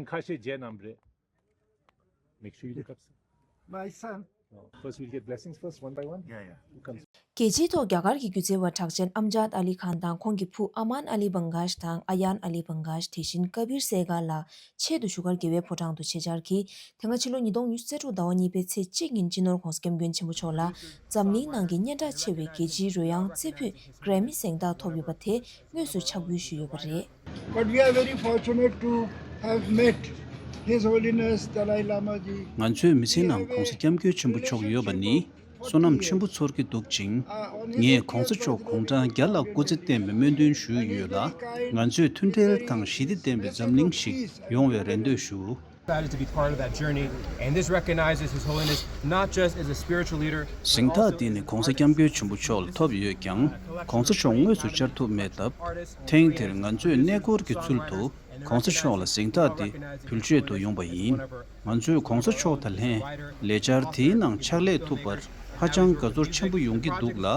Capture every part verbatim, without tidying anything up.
ཁ་ཤས་མཇལ་གནང་བ་རེད། Make sure you look up. My son. Oh, first, we'll get blessings first, one by one. Yeah, yeah. Who comes? རྒྱལ་སྤྱིའི་ཐོག་རྒྱ་གར་གྱི་སྒྱུ་རྩལ་བ་གྲགས་ཅན་ཨམ་ཇཱད་ཨ་ལི་ཁཱན་དང་ཁོང་གི་བུ་ཨ་མཱན་ཨ་ལི་བང་གཱཤ་དང་ཨ་ཡཱན་ཨ་ལི་བང་གཱཤ། དེ་བཞིན་ཀ་བིར་སེ་གྷལ་ལ་ཆེད་དུ་བཞུགས་སྒར་རྒྱལ་བའི་ཕོ་བྲང་དུ་ཆེད་བཅར་གྱིས། དེ་སྔ་ཕྱི་ལོ་ཉིས་སྟོང་ཉི་ཤུ་རྩ་དྲུག་ཟླ་བ་གཉིས་པའི་ཚེས་གཅིག་ཉིན་སྤྱི་ནོར་༧གོང་ས་༧སྐྱབས་མགོན་ཆེན་པོ་མཆོག་ལ་འཛམ་གླིང་ནང་གི་སྙན་གྲགས་ཆེ་བའི་རྒྱལ་སྤྱིའི་རོལ་དབྱངས་རྩེ་ཕུད་Grammy་གཟེངས་རྟགས་ཐོབ་ཡོད་པ་དེ་དངོས་སུ་ཕྱག་འབུལ་ཞུས་ཡོད་པ་རེད། But we are very fortunate to have met His Holiness Dalai Lama ji. ང་ཚོའི་མི་ཚེ་ནང་༧གོང་ས་༧སྐྱབས་མགོན་ཆེན་པོ་མཆོག་ཡོད་པ་ནི་བསོད་ནམས་ཆེན་པོ་ཚོར་གྱི་འདུག་ཅིང་། ངས་༧གོང་ས་མཆོག་དགུང་གྲངས་བརྒྱ་ལ་སྐུ་ཚེ་བརྟན་པའི་སྨོན་འདུན་ཞུས་ཡོད་ལ། ང་ཚོས་མཐུན་སྒྲིལ་དང་ཞི་བདེ་ལྡན་པའི་འཛམ་གླིང་ཞིག་ཡོང་བའི་རེ་འདོད་ཞུ། Excited to be part of that journey, and this recognizes His Holiness not just as a spiritual leader, but also གཟེངས་རྟགས་འདི་ནི་༧གོང་ས་༧སྐྱབས་མགོན་ཆེན་པོ་མཆོག་ལ་ཐོབ་ཡོད་ཀྱང་༧གོང་ས་མཆོག་དངོས་སུ་བཅར་ཐུབ་མེད་སྟབས། ཐེངས་འདིར་ང་ཚོས་གནས་སྐོར་གྱི་ཚུལ་དུ་༧གོང་ས་མཆོག་ལ་གཟེངས་རྟགས་འདི་ཕུལ་ཆེད་དུ་ཡོང་པ་ཡིན། ང་ཚོས་༧གོང་ས་མཆོག་དང་ལྷན་ལས་འཆར་དེའི་ནང་ཕྱག་ལས་ཐུབ་པར་ཧ་ཅང་དགའ་ཚོར་ཆེན་པོ་ཡོང་གི་འདུག་ལ།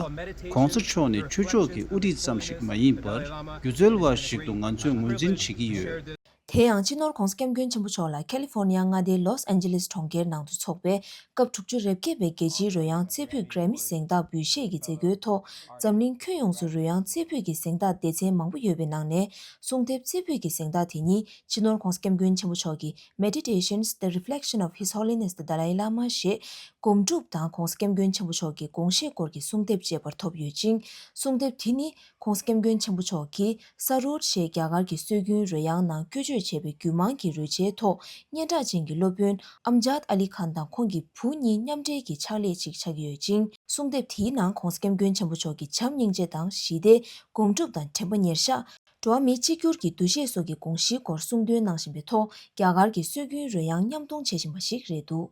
༧གོང་ས་མཆོག་ནི་ཆོས་ཕྱོགས་ཀྱི་དབུ་ཁྲིད་ཙམ་ཞིག་མ་ཡིན་པར་སྒྱུ་རྩལ་བ་ཞིག་ཏུ་ང་ཚོས་ངོས་འཛིན་བྱེད་ཀྱི་ཡོད། དེ་ཡང་སྤྱི་ནོར་༧གོང་ས་༧སྐྱབས་མགོན་ཆེན་པོ་མཆོག་ལ་ཁ་ལི་ཧྥོར་ནི་ཡ་མངའ་སྡེའི་ལོས་ཨན་ཇེ་ལིས་གྲོང་ཁྱེར་ནང་དུ་འཚོགས་པའི་སྐབས་དྲུག་ཅུ་རེ་བརྒྱད་པའི་རྒྱལ་སྤྱིའི་རོལ་དབྱངས་རྩེ་ཕུད་Grammy་གཟེངས་རྟགས་འབུལ་བཞེས་ཀྱི་མཛད་སྒོའི་ཐོག་འཛམ་གླིང་ཁྱོན་ཡོངས་སུ་རོལ་དབྱངས་རྩེ་ཕུད་ཀྱི་གཟེངས་རྟགས་སྡེ་ཚན་མང་པོ་ཡོད་པའི་ནང་ནས་གསུང་དེབ་རྩེ་ཕུད་ཀྱི་གཟེངས་རྟགས་དེ་ཉིད་སྤྱི་ནོར་༧གོང་ས་༧སྐྱབས་མགོན་ཆེན་པོ་མཆོག་གི་Meditations, The Reflection of His Holiness the Dalai Lama ཞེས་སྒོམ་སྒྲུབ་དང་༧གོང་ས་༧སྐྱབས་མགོན་ཆེན་པོ་མཆོག་གི་དགོངས་བཞེད་སྐོར་གྱི་གསུང་དེབ་ཅེས་པར་ཐོབ་ཡོད་ཅིང་། གསུང་དེབ་དེ་ནི་༧གོང་ས་༧སྐྱབས་མགོན་ཆེན་པོ་མཆོག་གིས་ས་རུད་ཞེས་རྒྱ་གར་གྱི་སྲོལ་རྒྱུན་རོལ་དབྱངས་ནང་བཀོལ་སྤྱོད་བྱས་པའི་རྒྱུད་མང་གི་རོལ་ཆའི་ཐོག་སྙན་གྲགས་ཅན་གྱི་སློབ་དཔོན་ཨམ་ཇཱད་ཨ་ལི་ཁཱན་དང་ཁོང་གི་བུ་གཉིས་མཉམ་འབྲེལ་གྱི་ཕྱག་ལས་ཤིག་ཆགས་ཀྱི་ཡོད་ཅིང་། གསུང་དེབ་དེའི་ནང་༧གོང་ས་༧སྐྱབས་མགོན་ཆེན་པོ་མཆོག་གིས་བྱམས་སྙིང་རྗེ་དང་ཞི་བདེ། སྒོམ་སྒྲུབ་དང་དྲན་པ་ཉེར་བཞག་འགྲོ་བ་མི་གཅིག་གྱུར་གྱི་འདུ་ཤེས་སོགས་ཀྱི་དགོངས་གཞིའི་སྐོར་གསུང་འདོན་གནང་བཞིན་པའི་ཐོག་རྒྱ་གར་གྱི་སྲོལ་རྒྱུན་རོལ་དབྱངས་མཉམ་གཏོང་བྱེད་བཞིན་པ་ཞིག་རེད་འདུག་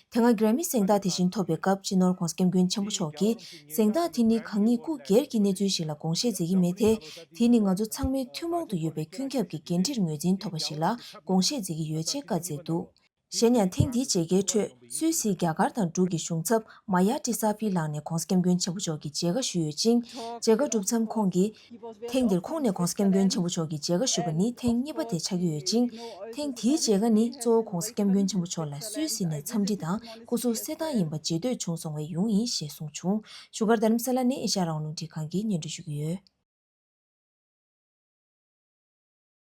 དེ་སྔ་Grammy་གཟེངས་རྟགས་དེ་བཞིན་ཐོབ་པའི་སྐབས་སྤྱི་ནོར་༧གོང་ས་༧སྐྱབས་མགོན་ཆེན་པོ་མཆོག་གིས་གཟེངས་རྟགས་དེ་ནི་གང་ཉིད་སྐུ་སྒེར་གྱི་གནས་ཚུལ་ཞིག་ལ་དགོངས་བཞེས་མཛད་ཀྱི་མེད་དེ། དེ་ནི་ང་ཚོ་ཚང་མའི་ཐུན་མོང་དུ་ཡོད་པའི་ཀུན་ཁྱབ་ཀྱི་འགན་འཁྲིར་ངོས་འཛིན་ཐོབ་པ་ཞིག་ལ་དགོངས་བཞེས་མཛད་ཀྱི་ཡོད་ཅེས་བཀའ་སྩལ་འདུག་གཞན་ཡང་ཐེངས་འདིའི་མཇལ་ཁའི་ཁྲོད་སུད་སིའི་རྒྱ་གར་དང་འབྲུག་གི་གཞུང་ཚབ་མཱ་ཡ་ཏི་ས་ཕི་ལགས་ནས་༧གོང་ས་༧སྐྱབས་མགོན་ཆེན་པོ་མཆོག་གི་མཇལ་ཁ་ཞུས་ཡོད་ཅིང་། མཇལ་ཁ་གྲུབ་མཚམས་ཁོང་གིས། ཐེངས་འདིར་ཁོང་ནས་༧གོང་ས་༧སྐྱབས་མགོན་ཆེན་པོ་མཆོག་གི་མཇལ་ཁ་ཞུས་པ་ནི་ཐེངས་གཉིས་པ་དེ་ཆགས་ཀྱི་ཡོད་ཅིང་། ཐེངས་དེའི་མཇལ་ཁ་ནི་གཙོ་བོ་༧གོང་ས་༧སྐྱབས་མགོན་ཆེན་པོ་མཆོག་ལ་སུད་སི་ནས་འཚམས་འདྲི་དང་སྐུ་གཟུགས་གསལ་ཐང་ཡིན་པ་མཇལ་འདོད་བྱུང་སོང་བས་ཡོང་ཡིན་ཞེས་གསུངས་བྱུང་། བཞུགས་སྒར་རྡ་རམ་ས་ལ་ནས་ཨེ་ཤ་ཡ་རང་དབང་རླུང་འཕྲིན་ཁང་གིས་སྙན་སྒྲོན་ཞུ་གི་ཡོད།